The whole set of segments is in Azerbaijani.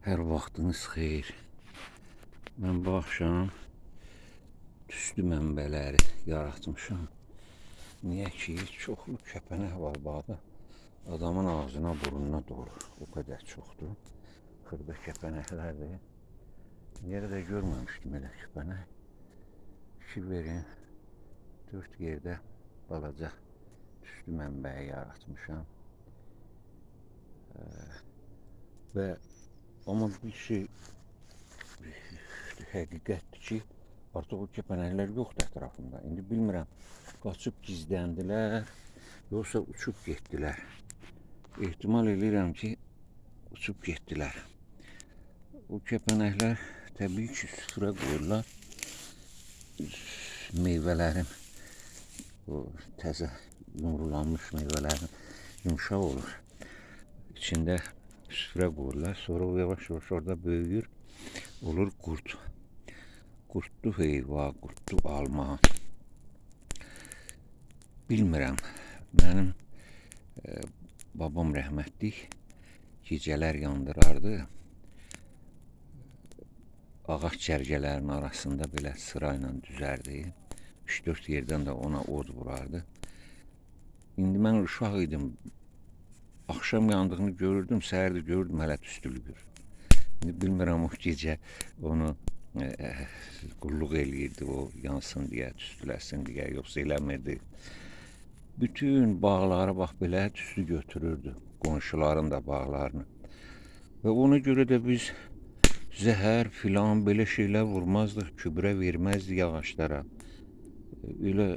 Hər vaxtınız xeyir. Mən bu axşam tüstü mənbələri yaratmışam. Niyə ki, çoxlu kəpənək var bağda. Adamın ağzına, burnuna dolur. O qədər çoxdur. Xırda kəpənəklərdir. Yerə də görməmişdim elə kəpənək. Fikir verin, 4 yerdə balaca tüstü mənbəyi yaratmışam. Və amma bir şey həqiqətdir ki, artıq o kəpənəklər yoxdur ətrafımda. İndi bilmirəm, qaçıb gizləndilər, yoxsa uçub getdilər. Ehtimal eləyirəm ki, uçub getdilər. O kəpənəklər təbii ki, süfrə qoyurlar. Meyvələrin, o təzə yumrulanmış meyvələrin yumşaq olur. İçində süfrə qoyurlar. Sonra o yavaş-yavaş orada böyüyür. Olur qurd. Qurdlu heyva, qurdlu alma. Bilmirəm. Mənim babam rəhmətlik gecələr yandırardı. Ağac cərgələrinin arasında belə sırayla düzərdi. 3-4 yerdən də ona od vurardı. İndi mən uşaq idim. Axşam yandığını görürdüm, səhər də görürdüm hələ tüstülüyür. İndi bilmirəm o gecə onu qulluq eləyirdi, o yansın deyə, tüstüləsin deyə, yoxsa eləmirdi. Bütün bağları bax belə tüstü götürürdü, qonşuların da bağlarını. Və ona görə də biz zəhər filan belə şeylər vurmazdıq, kübrə verməzdik ağaclara. Elə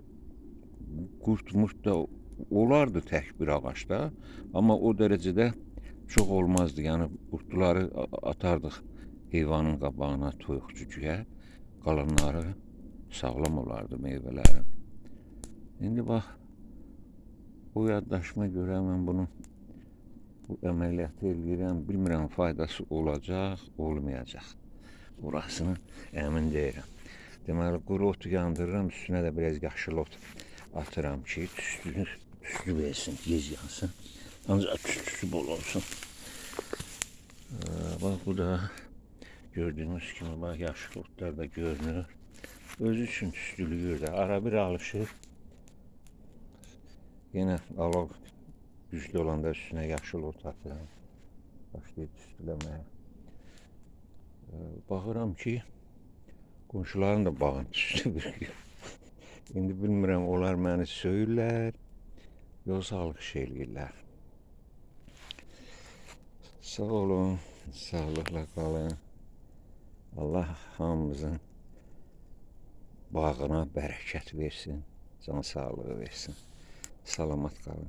qurt-murt da olardı tək bir ağacda, amma o dərəcədə çox olmazdı. Yəni qurtları atardıq heyvanın qabağına, toyuq cücüyə, qalanları sağlam olardı meyvələrin. İndi bax, o yaddaşıma görə mən bunu, bu əməliyyatı eləyirəm. Bilmirəm faydası olacaq, olmayacaq. Orasını əmin deyirəm. Deməli, quru otu yandırıram, üstünə də biraz yaşıl ot atıram ki, tüstü versin, gec yansın. Ancaq tüstüsü bol olsun. Bax, bu da gördüyünüz kimi, bax, yaşıl otlar da görünür. Özü üçün tüstülüyür də, ara bir alışır. Yenə alov güclü olanda üstünə yaşıl ot atıram. Başlayır tüstüləməyə. Baxıram ki, qonşuların da bağını tüstü bürüyür. İndi bilmirəm, onlar məni söyürlər, yoxsa alqış eləyirlər. Sağ olun, sağlıqla qalın. Allah hamımızın bağına bərəkət versin, can sağlığı versin. Salamat qalın.